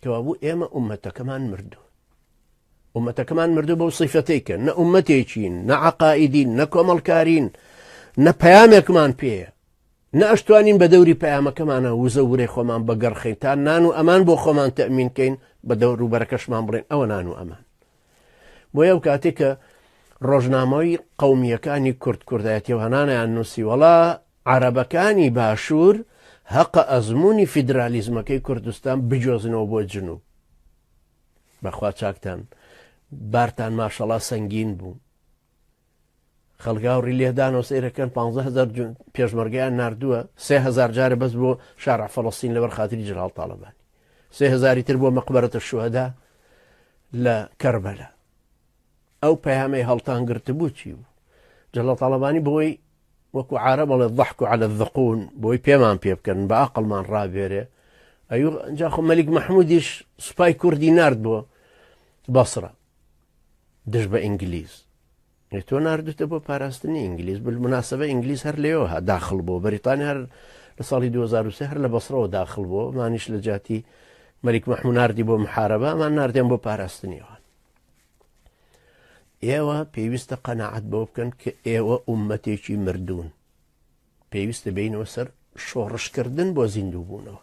کەوابوو ئێمە ئومەتەکەمان مردوو ئومەتەکەمان مردوو بەو سیفەتەی کە نە ئومەتێکین نە عقائیدین نە کۆمەڵکارین نە پەیامێکمان پێیە نە ئەشتوانین بە دەوری پەیامەکەمانە وزە ورەی خۆمان بەگەڕخین تا نان و ئەمان بۆ خۆمان تەمین کەین بە دەور و بەرەکەشمان بڵێن ئەوە نان و ئەمان بۆیە ئەو کاتێک کە ڕۆژنامەی قومیەکانی کورد کوردایەتی و هەنانیان نووسی وەڵا عەرەبەکانی باشوور هەقە ئەزموونی فیدرالیزمەکەی کوردستان بگوێزنەوە بۆ جنوب. بەخوا چاکتان بارتان ماشەڵا سەنگین بوو. خەڵک هاوڕی لێدانەوە سەیرەکەن 15هزار پێشمەرگەیان ناردووە سێهزار جارە بەس بۆ شارع فەڵەستین لەبەر خاتری جەلال تاڵەبانی سێهزاری تر بۆ مەقبەرەتە شوهەدا لە کەربەلا ئەو پەیامەی هەڵتان گرتبوو چی بوو جەلال تاڵەبانی بۆی وەکو عارەب ئەڵێ ضحک علی الذقون بۆی پێمان پێ بکەن بە ئەقڵمان ڕابێرێ ئەیو جا خۆ مەلیک مەحمودیش سوپای کوردی نارد بۆ بەسرە دژ بە ئینگلیز تۆ ناردوتە بۆ پاراستنی ئینگلیز بالمناسبە ئینگلیز هەر لێەوە داخل بۆ بەریتانیا هەر لە ساڵی 2023 هەر لە بەسرەوە داخل بۆ مانیش لە جاتی مەلیک مەحمود ناردی بۆ محاربە مان ناردیان بۆ پاراستنیەوە ئێوە پێویستە قەناعەت بەوە بکەن کە ئێوە ئومەتێکی مردوون پێویستە بینەوە سەر شۆڕشکردن بۆ زیندوو بوونەوە.